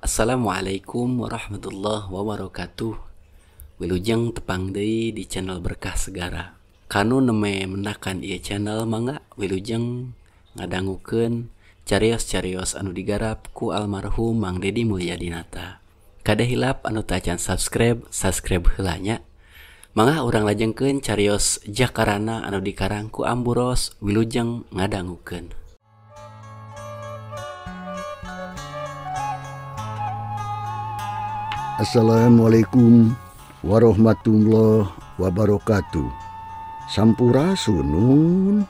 Assalamualaikum warahmatullahi wabarakatuh. Wilujeng tepang deui di channel Berkah Segara. Kanu neme mendakan ieu channel mangga wilujeng ngadangukeun carios-carios anu digarap ku almarhum Mang Dedi Mulyadinata. Kade hilap anu tacan subscribe, subscribe heula nya. Mangga urang lajengkeun carios Jakarana anu dikarang ku Amburos, wilujeng ngadangukeun. Assalamualaikum warahmatullahi wabarakatuh. Sampurasunun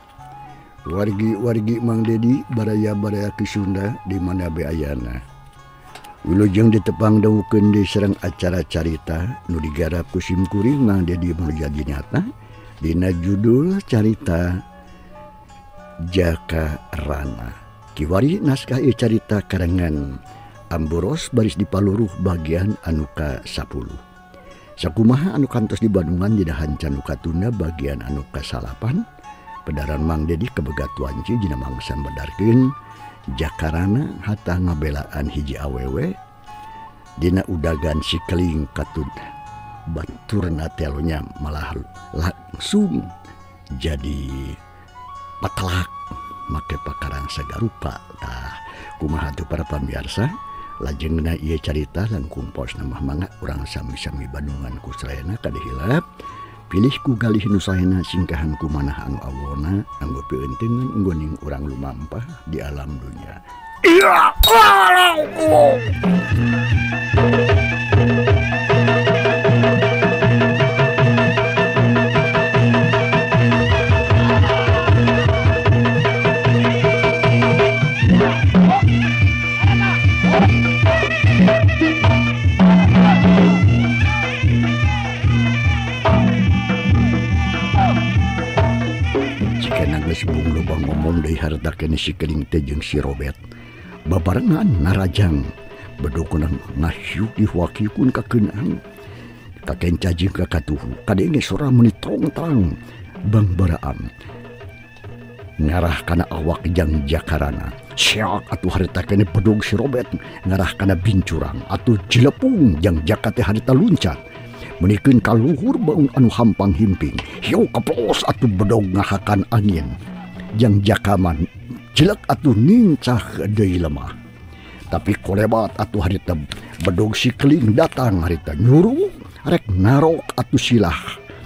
wargi-wargi Mang Dedi baraya-baraya ki Sunda di mana be ayana. Wilujeng ditepang dawukeun di sareng acara carita nu digarap ku simkuring Mang Dedi Mulyadinata dina judul carita Jakarana. Kiwari naskah ieu carita karangan Amburos baris dipaluruh bagian anu ka-10. Sakumaha anu kantos di Bandungan dina hanca nu katunda bagian anu ka-9. Pedaran Mang Dedi kebegat wanci dina mangsa medarkeun Jakarana hatta ngabelaan hiji awewe dina udagan sikeling katut baturna telonya malah langsung jadi patelak make pakarang sagarupa. Tah kumaha tuh para pamirsa? Lajengna ieu carita langkung pos namah mangga urang sami-sami Bandungan ku sarayana kade hilap pilih ku galih nu saena singkahan ku manah anu awona anggo peueunteungeun nggoning urang lumampah di alam dunya. Sebelum lubang ngomong dari harta kene si keling teh jeung si Robert babarengan narajang bedokna ngahyuk diwakikun kakeunaan kakenca jeung kakatuhu kadenge sora meuni tong-tang bangbaraan ngarah kana awak jang Jakarana. Siak atuh harita kene bedog si Robert ngarah kana bincurang atuh jilepung jang Jaka teh harita luncat menikeun ka luhur baung anu hampang himping. Hiu keplos atuh bedog ngahakan angin. Jang Jakaman jelek atuh nincah deui lemah. Tapi kolebat atuh harita bedog si keling datang harita nyuruh rek narok atuh silah.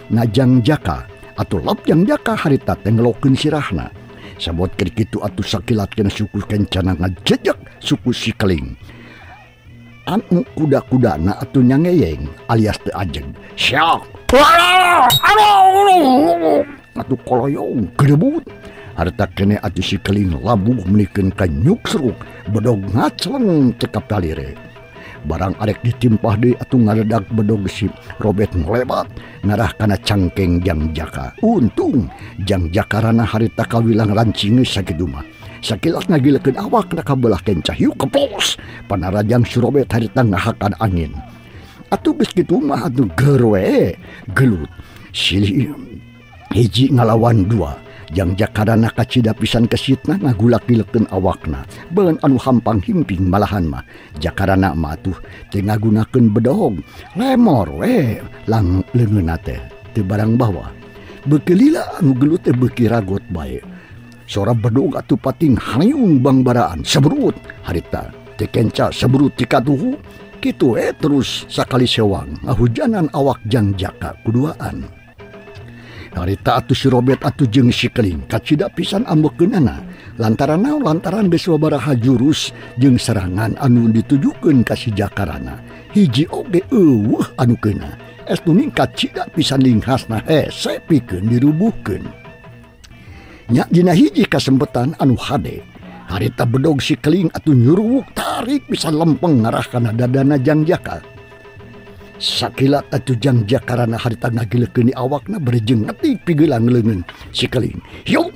Najang Jaka atuh lap jang Jaka harita teh ngelokeun sirahna. Sabot keur kitu atuh sakilat kana suku kencana ngajejek suku si keling. Anu kuda-kudana atuh nyangeyeng alias teu ajeg. Siak. Atuh koloyong gedebut. Harta kene atuh si keling labuh menikeun ka nyuksruk bedog ngacleng cekap talire. Barang arek ditimpah deui atuh ngaredag bedog si Robert ngelebat ngarah kana cangkeng Jang Jaka. Untung Jang Jakarana harita kawilang rancingeus sakitu mah. Sakilat ngagilekeun awak na kabelah kenca hiu keplos panarajang si Robert harita ngahakan angin. Atuh geus kitu mah atuh gerwe gelut. Silih hiji ngalawan dua. Jang Jakarana kacida pisan kesitna ngagulak-gilekeun awakna. Beun anu hampang himping malahan mah Jakarana mah atuh teu ngagunakeun bedog lemor we lang leungeunna teh teu barang bawa. Beuki lila anu gelut teh beuki ragot bae. Sora bedog atuh pating hayung bangbaraan seberut harita teu kenca seberut ti katuhu kitu we terus sakali sewang ngahujanan awak Jang Jaka kuduaan. Harita atuh si Robert atuh jeung si keling kacida pisan ambekeunana lantaran naon lantaran geus sababaraha jurus jeung serangan anu ditujukeun ka si Jakarana hiji oge eueuh anu keuna estu ningkat kacida pisan linghasna hese pikeun dirubuhkeun. Nya dina hiji kasempetan anu hade harita bedog si keling atuh nyuruwuk tarik pisan lempeng ngarah kana dadana Jang Jaka. Sakilat atuh Jang Jakarana harita ngagilekeun di awakna berjeng ngetik pigelang leungeun si keling. Hiu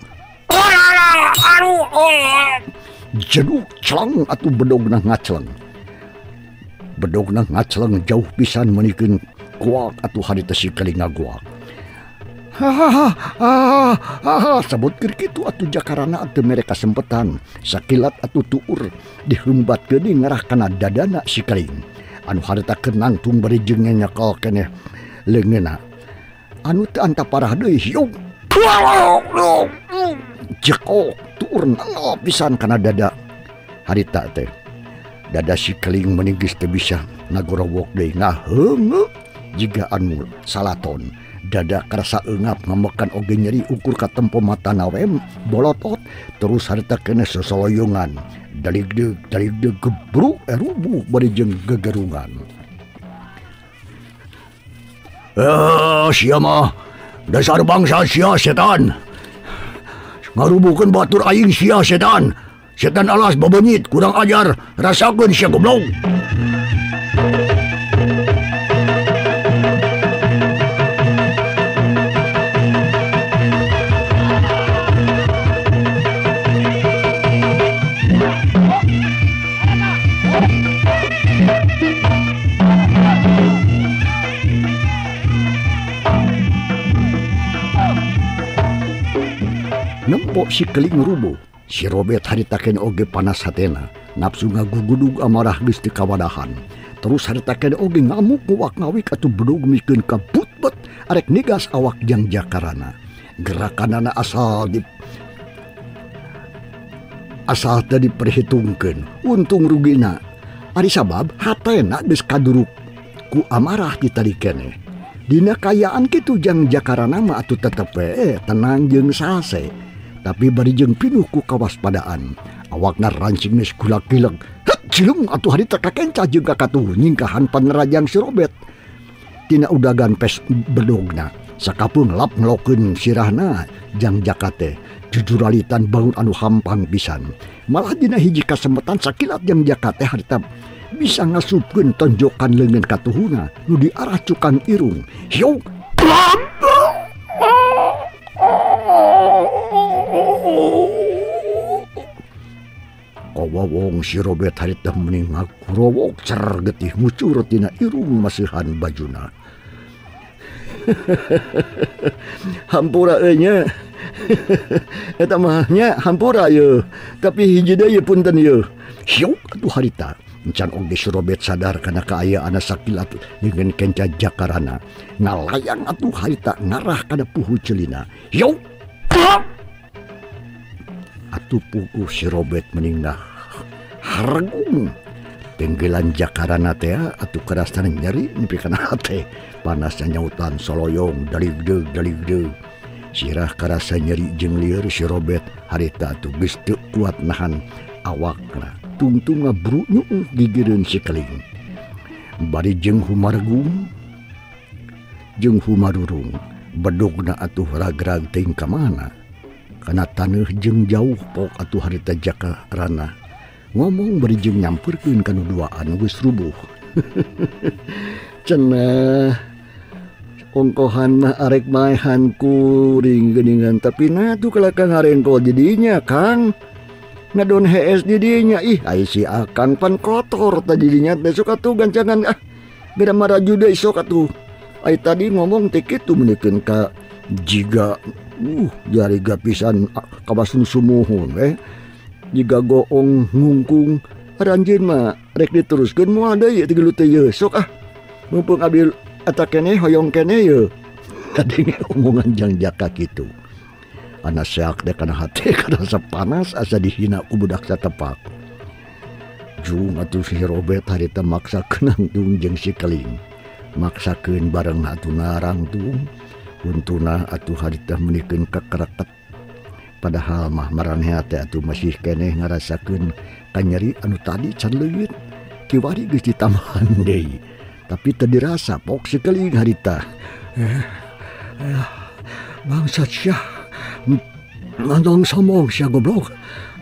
jeduk celeng atuh bedogna ngacleng. Bedogna ngacleng jauh pisan menikeun kuak atuh harita si keling ngaguak. Hahaha, sebut keur kitu atuh Jakarana teu mere kasempetan. Sakilat atuh tuur dihembat geuning ngarah kana dadana si Keling. Anu harita keur nangtung bari jeung nyekel keneh leungeunna. Anu teu anta parah deui hiung. Jekok tuur nangol pisan kana dada. Harita teh dada si Keling meuni geus teu bisa ngagorowok deui ngaheungeuh jiga anu salaton. Dada karasa eungap ngamekan oge nyeri ukur katempo matana we bolotot terus harita keneh sosoloyongan daligdeug daligdeug gebruk rubuh bari jeung gegerungan. Sia mah dasar bangsa sia setan ngarubuhkeun batur aing sia setan setan alas babeungit kurang ajar rasakeun sia goblok. Nempo si Keling rubuh, si Robert harita keneh oge panas hatena, nafsu ngagugudug amarah geus teu kawadahan. Terus harita keneh oge ngamuk nguwak ngawik atuh bedug mikeun ka butbet arek nigas awak jang Jakarana. Gerakanana asal teu diperhitungkeun, untung rugina. Ari sabab hatena geus kaduruk ku amarah ti tadi keneh. Dina kayaan kitu jang Jakarana mah atuh tetep we tenang jeung sase. Tapi bari jeung pinuh ku kawaspadaan. Awakna rancing geus gulak-gilek. Het cilung atuh harita kakenca jeung kakatuh nyingkahan panerajang si Robert. Tina udagan pes bedogna. Sakapeung lap ngelokeun sirahna jang Jaka teh. Jujuralitan bangun anu hampang pisan. Malah dina hiji kasempetan sakilat jang Jaka teh harita bisa ngasupkeun tonjokan leungeun katuhuna nu diarah cukang irung. Hiung. Kawawong si Robert harita meni ngagorowok cer getih ngucur tina irung masihan bajuna. Hampura euy nya. Eta mah nya hampura yeuh. Tapi hiji deui punten yeuh. Hiuk atuh harita. Encan oge si Robert sadar kana kaayaan sakilat leungeun kenca Jakarana. Ngalayang atuh harita ngarah kana puhu ceulina. Hiuk. Atuh puguh si Robert meningah hargung tenggelan Jakarana teh atuh kerasana nyeri nepi kana hate panasna nyautan soloyong daligdeug daligdeug sirah karasa nyeri jeung lieur si Robert harita atuh geus teu kuat nahan awakna tungtung ngabrunyuh gigireun si Keling bari jeung humargung jeung humarurung bedogna atuh ragrag teuing ka mana kana taneuh jeung jauh pok atuh harita Jakarana ngomong bari jeung nyamperkeun ka nu duaan geus rubuh. Cenah ongkohan mah arek maehan kuring geuningan tapi nah tuh kalakang harengkol jadinya Kang ngadon hees didinya ih ai si Akang pan kotor tah jadinya teh sok atuh gancangan ah beda maraju deui sok atuh ai tadi ngomong teh kitu meunikeun ka jiga jari gapisan kawasun sumuhun jiga goong ngungkung aranjeun mah rek diteruskeun moal deui teh gelut teh yeuh sok ah mumpung abdi eta keneh hoyong keneh yeuh kadenge omongan jang Jaka kitu. Ana seak deh kana hate kana panas asa dihina ku budak satepak. Jung atuh si Robert harita maksakeun nangtung jeung si Keling. Maksakeun bareng atuh narangtung. Untuna atuh harita meunikeun kakereket. Padahal mah maranehna teh atuh masih keneh ngarasakeun kanyeri anu tadi can leungit. Kiwari geus ditambahan deui. Tapi teu dirasa pok si Keling harita. Bangsat sia. Nandong somong sia goblok.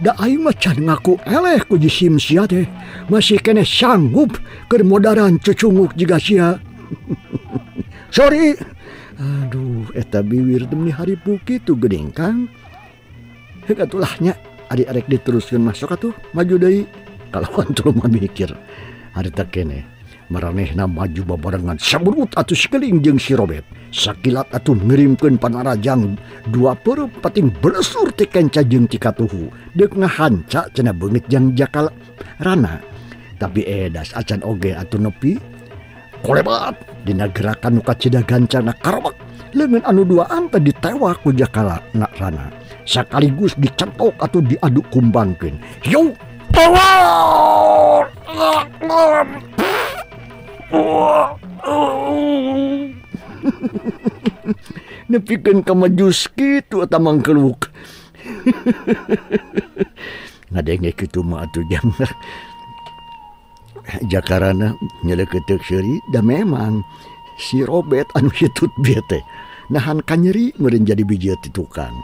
Da aing mah can ngaku eleh ku jisim sia teh. Masih keneh sanggup keur modaran cucunguk jiga sia. Sorry. Aduh, eta biwir teh meuni haripu kitu geuning Kang. Heuk atuh lah nya, ari arek diteruskeun mah sok atuh maju deui. Kalawan tuluy mikir harita keneh. Maranehna maju babarengan saburut atuh sikeling jeung si Robet. Sakilat atuh ngirimkeun panarajang dua peureum pating belesur ti kenca jeung ti katuhu. Deuk ngahanca cenah beungit jang Jakal Rana. Tapi edas acan oge atuh nepi kolebat dina gerakan nu kacida gancana karobak leungeun anu duaan teh ditewak ku Jakal Rana. Sakaligus dicentok atau diaduk kumbangkeun. Yuk tewak. Nepikeun ka majus kitu eta mangkeluk. Ngadenge kitu mah atuh jang Jakarana nyeleukeuteuh seuri da memang si Robet anu hitut bieu teh nahan kanyeri meureun jadi bijeu ti tukang.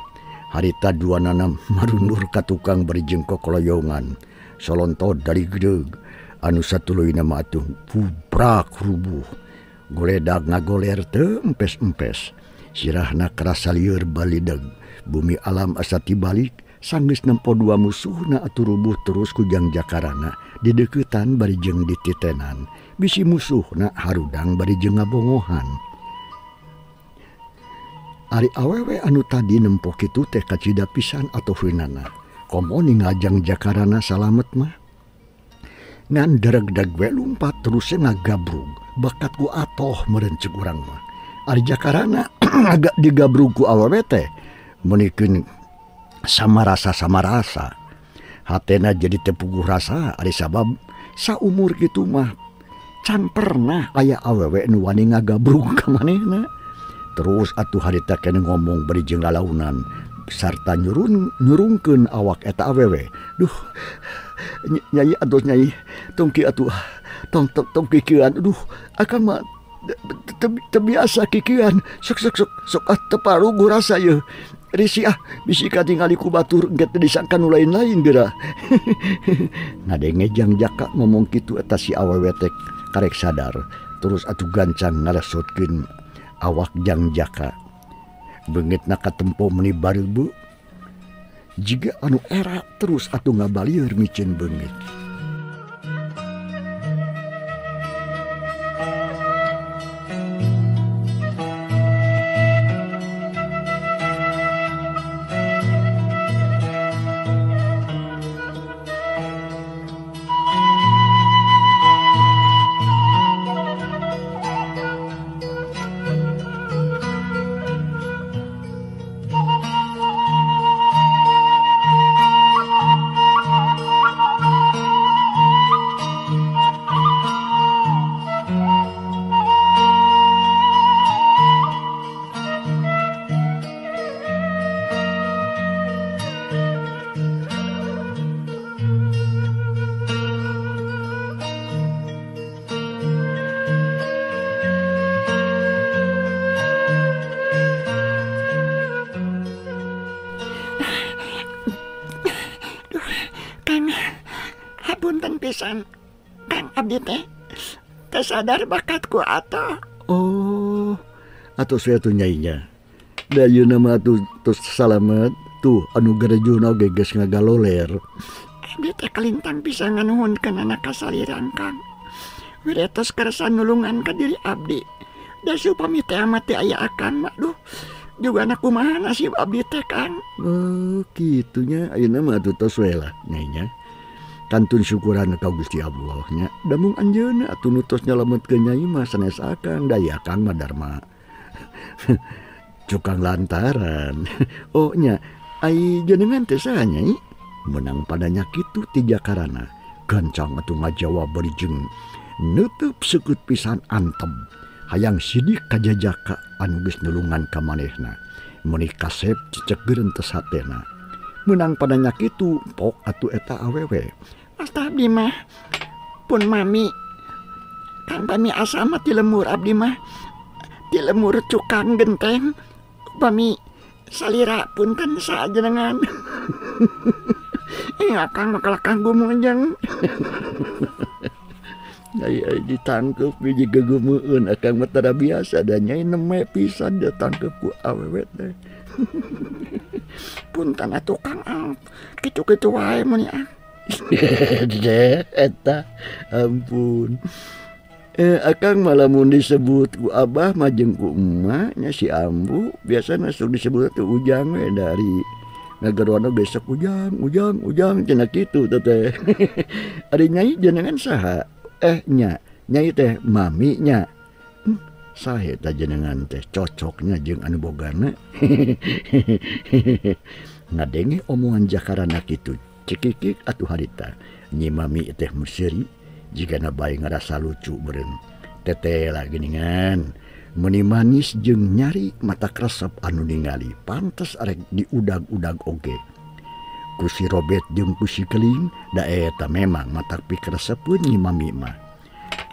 Harita duanana marundur ka tukang bari jeung kokoloyongan. Solontod dari gedeug anu satuluyna mah atuh pubrak rubuh. Goledag ngagoler teu empes-empes. Sirahna karasa lieur balideg. Bumi alam asa tibalik sanggeus nempo dua musuhna atuh rubuh terus ku Jang Jakarana dideuketan bari jeung dititenan. Bisi musuhna harudang bari jeung ngabongohan. Ari awewe anu tadi nempo kitu teh kacida pisan atuh heunana. Komo ningal Jang Jakarana salamet mah. Ngan deregdeg we lumpat terus ngagabrug bakat ku atoh meureun ceuk urang mah. Ari Jakarana agak digabrug ku awewe teh meunikeun sama rasa sama rasa. Hatena jadi teu puguh rasa ari sabab saumur kitu mah can pernah aya awewe nu wani ngagabrug ka manehna. Terus atuh harita keneh ngomong bari jeung lalaunan sarta nyurungkeun awak eta awewe. Duh nyai atuh nyai tong kieu atuh tong tong kikieuan duh akang mah teu biasa kikieuan sok sok sok sok ah teu paruguh rasa yeuh risi ah bisi katingali ku batur engke teh disangka nu lain-lain geura. Ngadenge Jang Jaka ngomong kitu eta si awewe teh karek sadar terus atuh gancang ngaresotkeun awak Jang Jaka. Beungeutna katempo meuni bareubeu jiga anu era terus atuh ngabalieur miceun beungit. Pisan Kang abdi teh teu sadar bakatku atuh. Oh, atuh saya tuh nyainya. Da ayeuna mah atuh tos salamet tuh anu garejuna oge geus ngagaloler. Abdi teh kalintang pisan nganuhunkeun anak kasalirang Kang. Wire tos kersa nulungan ka diri abdi. Da supami teh mah teu aya akang mah duh. Juga anak kumaha nasib abdi teh Kang. Oh, kitunya ayeuna mah atuh tos we lah nyainya. Kantun syukuran ka Gusti Allah nya. Da mung anjeunna atuh nu tos nyalametkeun nyai mah sanes akang da ieu akang mah darma. Cukang lantaran. Oh nya ai jenengan teh saha nyai? Menang padanya kitu ti Jakarana. Gancang atuh ngajawab bari jeung neuteub seukeut pisan antem. Hayang sidik ka jajaka anu geus nulungan ka manehna. Meuni kasep cecegeureun tes hatena. Menang padanya kitu pok atuh eta awewe. Asta abdi mah pun mami Kang pami asa mah ti lemur abdi mah ti lemur cukang genteng pami salira punten sajenengan. Akang mah kalakang gumujeng. Nyai ai ditangkep biji gegeumeueun akang mah tara biasa da nyai neme pisan ditangkep ku awewe teh. Punten atuh Kang kitu-kitu wae mun ah. Eta ampun. Akang malah mun disebut ku abah mah jeung ku emak nya si ambu biasana sok disebut teh Ujang we dari ngageroana besok Ujang Ujang Ujang cenah kitu teh. Ari nyai jenengan saha? Nya nyai teh mami nya. Saha eta jenengan teh cocoknya jeung anu bogana. Ngadenge omongan jakarana kitu cekikik atuh harita nyi mami teh meseri jigana bae ngarasa lucu meureun. Teteh lah geuningan meuni manis jeung nyari mata kresep anu ningali pantes arek diudag-udag oge. Ku si Robet jeung ku si Keling da eta memang mata pikresepeun nyi mami mah.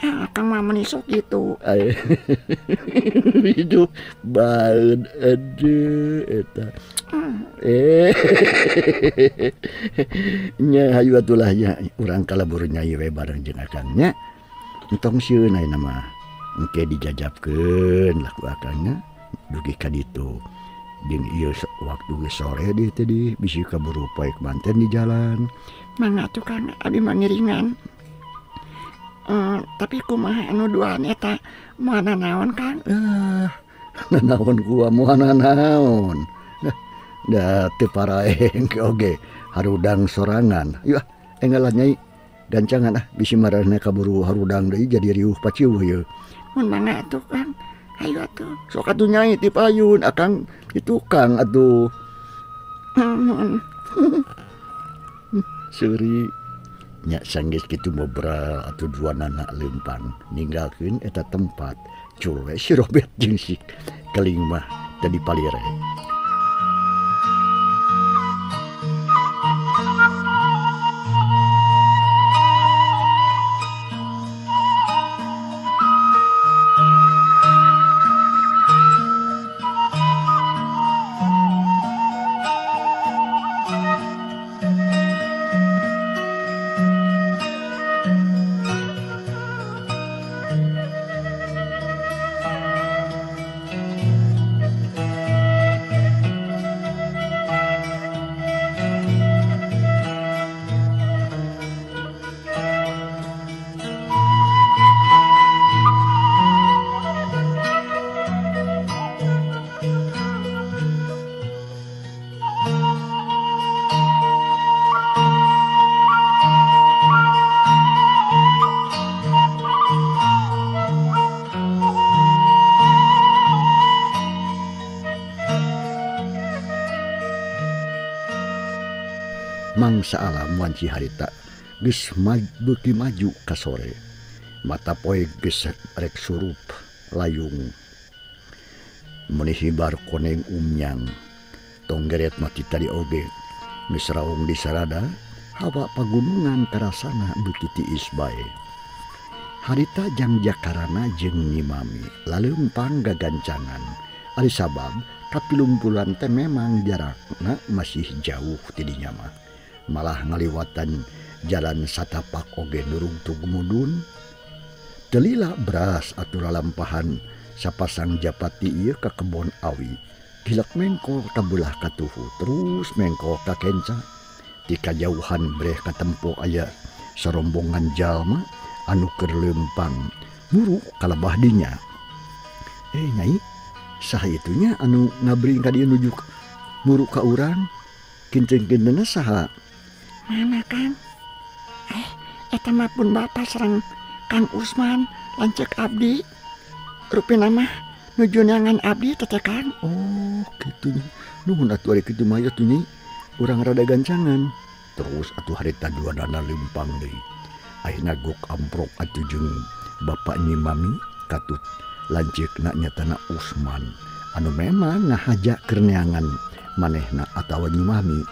Akang mah meuni sok kitu. Hidup baeud aduh eta. Nya hayu atulah nya urang kalebur nyai we bareng jeung akang nya. Entong sieun ayeuna mah. Engke dijajabkeun lah ku akangnya dugi ka ditu. Jeung ieu waktu geus sore deui teh di bisi kaburu poek manten di jalan. Mangga atuh Kang, abdi mah ngiringan. Tapi kumaha anu duaan eta moal nanaon Kang? Nanaon gua moal nanaon. Da teu paraeng oge harudang sorangan. Yeuh enggal lah nyai gancangan ah bisi marana kaburu harudang deui jadi riuh paciweuh ieu. Mun mangga atuh Kang. Hayu atuh. Sok atuh nyai ti payun akang di tukang atuh. Seuri nya sanggeus kitu ngobrol atuh dua nana leumpang ninggalkeun eta tempat cul we si Robet jeung si Keling mah teu dipalire. Mangsa alam wanci harita geus beuki maju ka sore. Mata poe geus rek surup layung. Meuni hibar koneng umnyang. Tonggeret mati tadi oge geus raung di sarada hawa pagunungan karasana beuki tiis bae. Harita jang jakarana jeung Nyi Mami laleumpang gagancangan. Ari sabab kapilumpulan teh memang jarakna masih jauh ti dinya mah. Malah ngaliwatan jalan satapak oge nurungtug mudun. Telila beras atuh lalampahan sapasang japati ieu ka kebon awi. Gilak mengkol kabelah katuhu terus mengkol ka kenca. Ti kajauhan breh katempo aya sarombongan jalma anu keur leumpang muruk kalebah dinya. Nyai, saha itunya anu ngabring ka dieu nuju muruk ka urang? Kinten-kintenna saha? Mana Kang? Eta mah pun bapak sareng Kang Usman lanceuk abdi. Rupina mah nuju neangan abdi teh Kang. Oh, kitu nya. Nuhun atuh ari kitu mah atuh nyai. Urang rada gancangan. Terus atuh harita dua dana leumpang deui. Akhirna gok amprok atuh jeung bapak Nyi Mami katut lanceukna nyatana Usman anu memang ngahaja keur neangan manehna atawa Nyi Mami.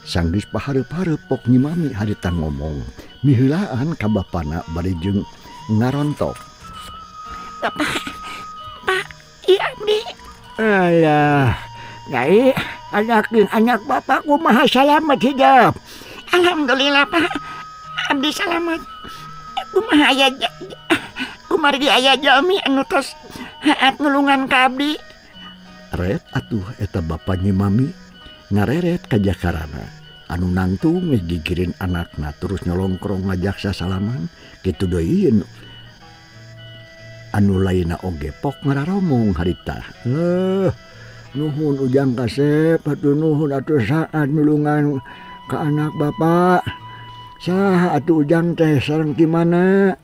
Sanggeus pahareup-hareup pok Nyi Mami harita ngomong miheulaan ka bapana bari jeung ngarontok. Bapak, Pak, ieu abdi. Alah, nyai, anak bapak kumaha salamet hidep. Alhamdulillah Pak, abdi salamet. Kumaha aya kumargi aya jalmi anu tos haat nulungan ka abdi. Ret atuh eta bapa Nyi Mami ngareret ka jakarana anu nangtung ngegigirin anakna terus nyolongkrong ngajak sasalaman kitu deui. Anu lainna oge pok ngararomong harita. Leuh, nuhun Ujang kasep atuh nuhun atuh saat nulungan ka anak bapak. Saha atuh Ujang teh sareng ti mana?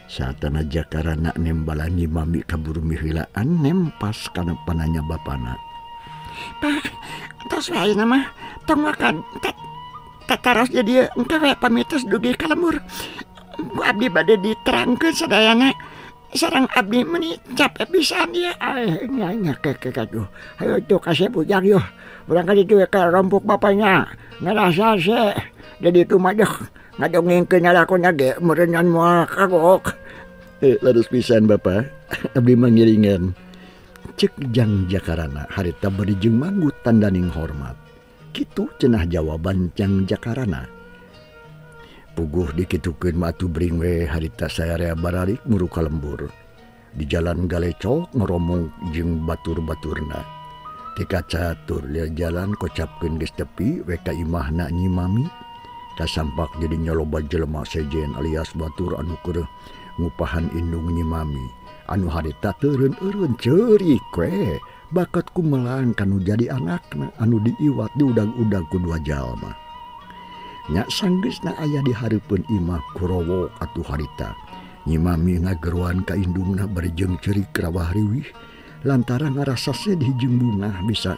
Saatana Jakarana nembalan Nyi Mami kaburu mihilaan nempas kana pananya bapana. Pak, tos we ayeuna mah tong makan tataros jadi engke we pamitos dugi ka lembur. Ku abdi bade diterangkeun sadayana. Sareng abdi meuni capek pisan ieu. Ay, nya nya keke atuh. Hayo tuh kasep Ujang yuh. Urang ka ditu we ka rompok bapaknya. Ngarasa se. Jadi itu mah deh ngadongengkeun lalakonna ge meureunnan moal kagok. Leres pisan Bapak. Abdi mangiringan. Cek Jang Jakarana harita bari jeung manggut tandaning hormat. Kitu cenah jawaban Jang Jakarana. Puguh dikitukeun mah atuh bring we harita sayarea baralik muru ka lembur. Di jalan galecok ngoromong jeung batur-baturna. Tika catur lieur jalan kocapkeun geus tepi we ka imahna Nyi Mami. Kasampak jadi nyaloba jelema sejen alias batur anu keur ngupahan indung Nyi Mami. Anu harita teureun-eureun ceurik we bakat kumelang kanu jadi anakna anu diiwat diudag-udag ku dua jalma. Nya sanggeusna aya di hareupeun imah kurowok atuh harita. Nyi Mami ngageroan ka indungna bari jeung ceurik rawah riwih lantaran ngarasa sedih jeung bungah bisa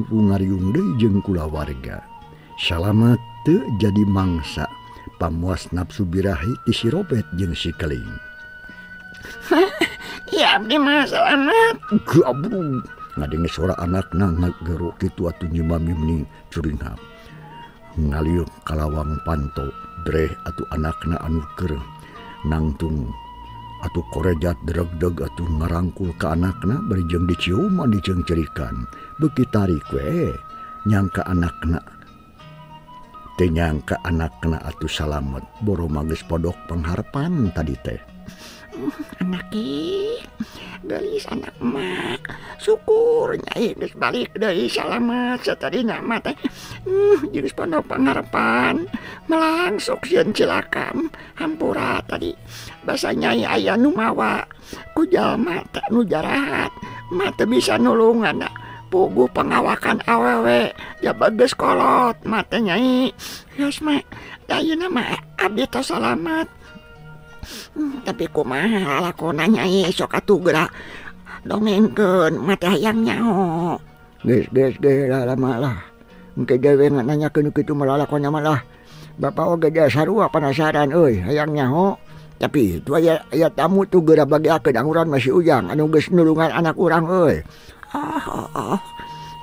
ngariung deui jeung kulawarga. Salamet teu jadi mangsa pamuas nafsu birahi ti si Robet jeung si Keling. Ya abdi mah salamet. Gabrung ngadenge suara anakna ngagero kitu atuh Nyi Mami meni curinghap. Ngaliuk kalawang panto dreh atuh anakna anu keur nangtung atuh korejat dregdeg atuh ngarangkul ka anakna bari jeung diciuman diceungceurikan beuki tarik we nyangka anakna teu nyangka anakna atuh salamet boro mah geus podok pangharepan tadi teh. Anak ih, geulis anak emak, syukur nyai geus balik deui salamet satadina mah teh. Geus pondok pangarepan, melang sok sieun cilakam, hampura tadi. Basa nyai aya nu mawa, ku jalma teh nu jarahat, mah teu bisa nulungan puguh pengawakan awewe, jaba geus kolot mah teh nyai. Geus mah, ayeuna mah abdi tos salamet. Tapi kumaha lalakona nyai sok atuh geura dongengkeun mah teh hayang nyaho. Geus geus geus lama lah. Engke dewe nanyakeun kitu mah lalakona mah lah. Bapak oge ge sarua penasaran euy hayang nyaho. Tapi itu aya tamu tuh geura bagiakeun anguran mah si Ujang anu geus nulungan anak urang euy. Oh, oh.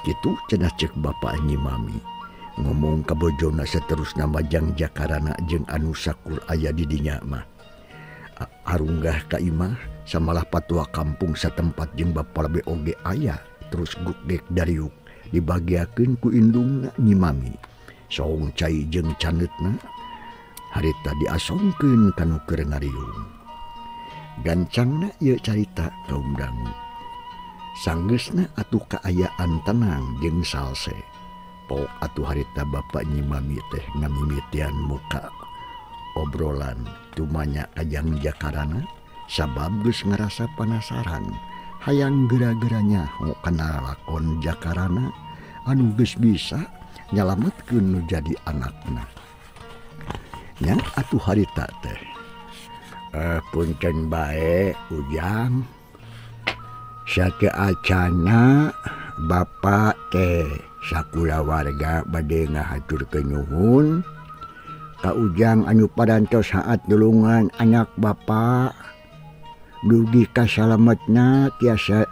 Kitu cenah ceuk bapak Nyi Mami. Ngomong ka bojona saterusna mah Jang Jakarana jeung anu sakur aya di dinya mah. Arunggah ka imah samalah patua kampung satempat jeung bapa lebe oge aya terus gugdek dariuk dibagiakeun ku indungna Nyi Mami. Saung cai jeung caneutna harita diasongkeun kanu keur ngariung. Gancangna ieu carita kaum dangu. Sanggeusna atuh kaayaan tenang jeung salse. Pok atuh harita bapa Nyi Mami teh ngamimitian muka obrolan tumanya ka Jang Jakarana sabab geus ngarasa penasaran hayang geura-geura nyaho kana lakon Jakarana anu geus bisa nyalametkeun nu jadi anakna. Nya atuh harita teh Punten bae Ujang sakeacana bapak teh sakulawarga bade ngahaturkeun nuhun ka Ujang anu parantos saat nulungan anak bapak dugi ka salametna tiasa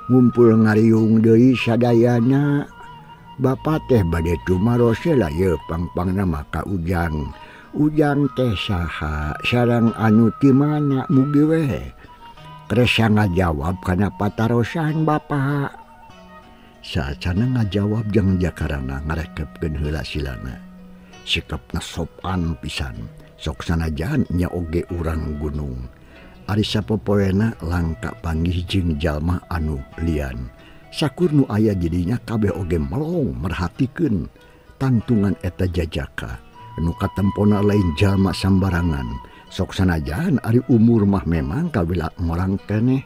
ngumpul ngariung deui sadayana. Bapak teh bade tumaros lah ye pangpangna mah ka Ujang. Ujang teh saha sareng anu ti mana mugi we Kersa ngajawab kana patarosan bapak. Saacana ngajawab Jang Jakarana ngarekepkeun heula silana. Sikapna sopan pisan, sok sanajan nya oge urang gunung. Ari sapopoena langka panggih jeung jalma anu lian. Sakur nu aya jadinya kabeh oge melong merhatikeun tangtungan eta jajaka. Nu katempona lain jalma sambarangan, Sok sanajan ari umur mah memang kawila ngorang keneh.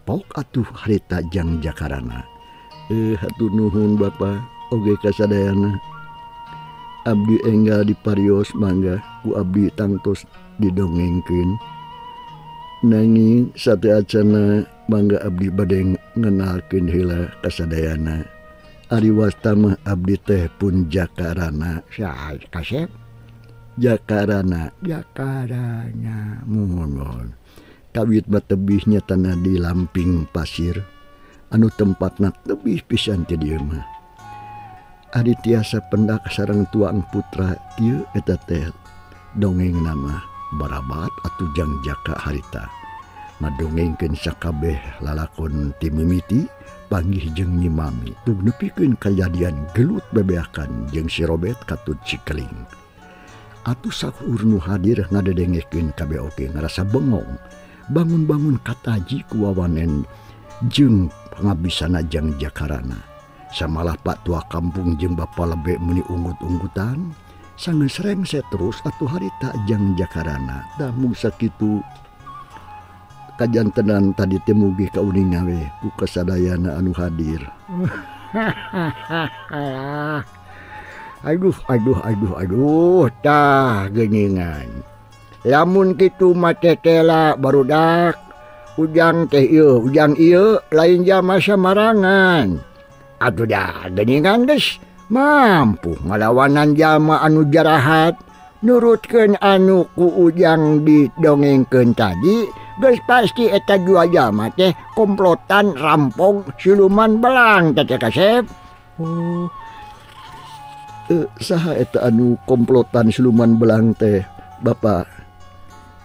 Pok atuh harita jang Jakarana. Hatur nuhun Bapak oge kasadayana. Abdi enggal diparios mangga ku abdi tangtos didongengkeun. Nanging sateuacana mangga abdi bade ngenalkeun heula kasadayana. Ari wasta mah abdi teh pun Jakarana. Saha kasep? Jakarana. Jakarana muhun. Kawit mah tebihnya tanah di lamping pasir anu tempatna tebih pisan ti dieu mah. Ari tiasa pendak sareng tuang putra kieu eta teh dongeng nama barabat atuh jang Jaka harita. Ngadongengkeun sakabeh lalakon ti mimiti panggih jeung Nyi Mami tug nepikeun kajadian gelut bebeakan jeung si Robet katut si Keling. Atuh saur nu hadir ngadedengekeun kabeh oge ngarasa bengong. Bangun-bangun kataji ku wawanen jeung pangabisana jang Jakarana. Samalah Pak Tua Kampung jeung Bapa Lebe meuni unggut-unggutan sanggeus rengse terus atuh harita jang Jakarana. Tah mung sakitu kajantenan tadi teh mugi kauninga we ku kasadayana anu hadir. Aduh aduh aduh aduh tah geuningan. Lamun kitu mah tetela barudak ujang teh ieu ujang ieu lain jama samarangan. Atuh dah geuningan geus mampu ngalawanan jama anu jarahat nurutkeun anu ku ujang didongengkeun tadi geus pasti eta dua jama teh komplotan rampok siluman belang teh kasep. Oh. Saha eta anu komplotan siluman belang teh Bapak?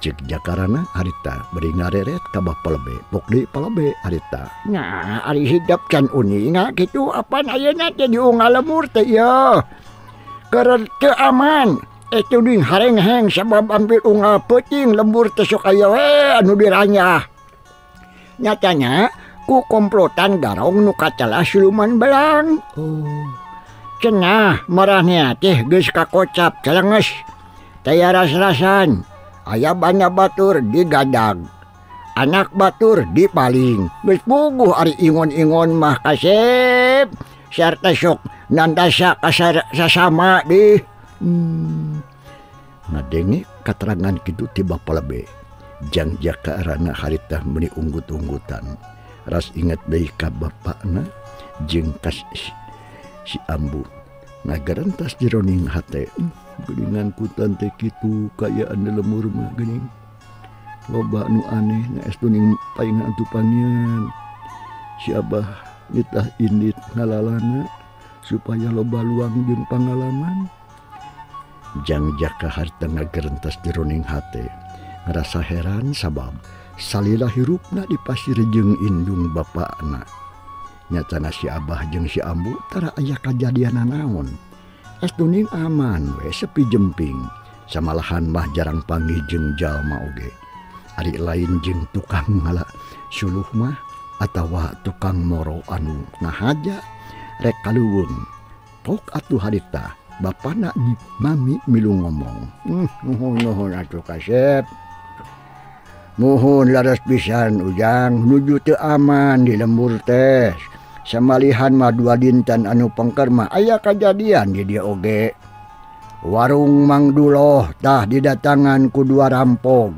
Cek Jakarana harita bari ngareret ka Bapa Lebe. Pok deui Palebe harita. Nah, ari hidep can uninga kitu apan ayeuna teh diunggal lemur teh ieu. Keur teu aman. Eta deui harengheng sabab ampir unggal peuting lembur teh sok aya we anu diranyah. Nyatanya ku komplotan garong nu kacalah siluman belang. Oh. Cenah marahnya teh geus kakocap celenges. Taya ras-rasan. Aya banda batur digadag. Anak batur dipaling. Geus puguh ari ingon-ingon mah kasep. Sarta sok nandasa sasama dih. Ngadenge katerangan kitu ti Bapa Lebe. Jang Jakarana harita meuni unggut-unggutan. Ras inget deui ka bapakna jeung ka si Ambu. Ngagerentas jeroning hate. Geuningan kutan teh kitu kaayaan di lemur mah geuning. Loba nu aneh ngaestu ning paingan antupangian. Si Abah nitah indit ngalalana supaya loba luang jeung pangalaman. Jang Jaka harita ngagerentas jeroning hate. Ngarasa heran sabab salila hirupna di pasir jeung indung bapakna. Nyatana si Abah jeung si Ambu tara aya kajadian naon. Estuning aman we sepi jemping. Samalahan mah jarang panggih jeung jalma oge. Ari lain jeung tukang ngala suluh mah atawa tukang moro anu nahaja rek kaluweung. Pok atuh harita bapana Nyi Mami milu ngomong. Nuhun nuhun atuh kasep. Muhun laras pisan ujang nuju teu aman di lembur teh. Samalihan mah dua dinten anu pengker mah aya kajadian di dieu oge. Warung Mang Duloh tah didatangan ku dua rampok.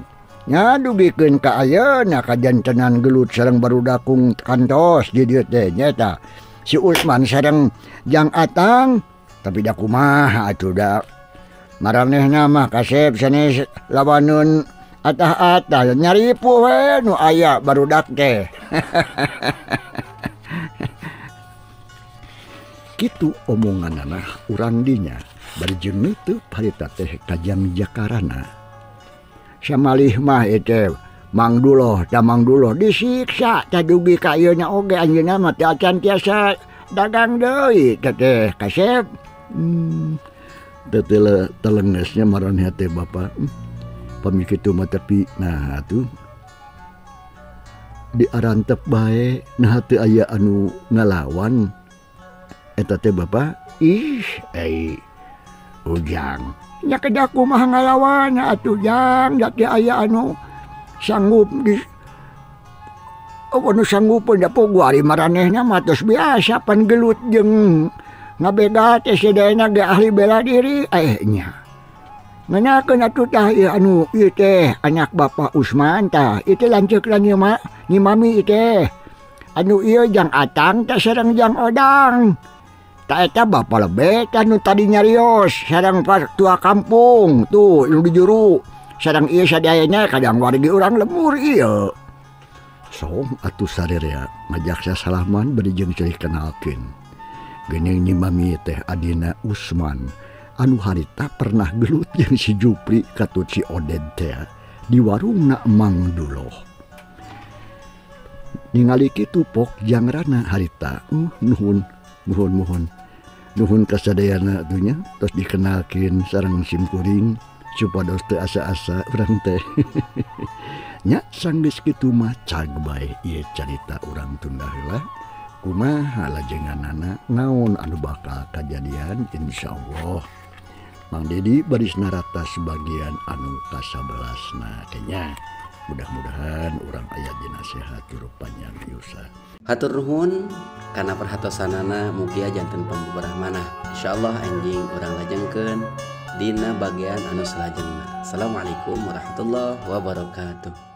Nya dugikeun ka ayeuna kajantenan gelut sareng barudakung kantos di dieu teh nyaeta si Usman sareng Jang Atang. Tapi da kumaha atuh da maranehna mah kasep sanes lawaneun atah-atah nyaripu we nu aya barudak teh. Kitu omonganana urang dinya bari jeung teu harita teh ka Jang Jakarana. Samalih mah eta Mang Duloh da Mang Duloh disiksa teh dugi ka ayeuna oge anjeunna mah teu acan tiasa dagang deui teh kasep. Teh telengesnya maraneh teh Bapak. Pami kitu mah tapi nah atuh diarantep bae nah teu aya anu ngalawan eta teh Bapak. Ih, ujang Nya kedah kumaha ngalawan atuh jang da aya anu sanggup di anu sanggupeun da pogo ari maranehna mah tos biasa pan gelut jeung ngabega teh sadayana ge ahli bela diri nya. Ngenakeun atuh tah ieu anu ieu teh anak Bapak Usman tah ieu teh lanceukna nyi Mami ieu teh. Anu ieu jang Atang teh sareng jang Odang. Ta eta Bapak lebet anu tadi nyarios sareng tua kampung tuh nu di juru. Sareng ieu sadayana kadang wargi urang lemur ieu. Song atuh sarerea ngajak sasalaman bari jeung silih kenalkeun. Geuning Nyi Mami teh adina Usman anu harita pernah gelut jeung si Jupri katut si Oded teh di warungna Mang Duloh. Ningali kitu pok jangrana harita nuhun nuhun muhun nuhun kasadayana atuh nya tos dikenalkeun sareng simkuring supados teu asa-asa urang teh. Nya sanggeus kitu mah cag bae ieu carita urang tunda heula. Kumaha lajenganana naon anu bakal kajadian insyaallah Mang Dedi baris narata sebagian anu ka-11na teh nya. Mudah-mudahan urang aya dina sehat hirup panjang yusa. Hatur nuhun kana perhatosanana mugia janten pambubarah manah. Insyaallah anjing urang lajengkeun dina bagian anu salajengna. Assalamualaikum warahmatullahi wabarakatuh.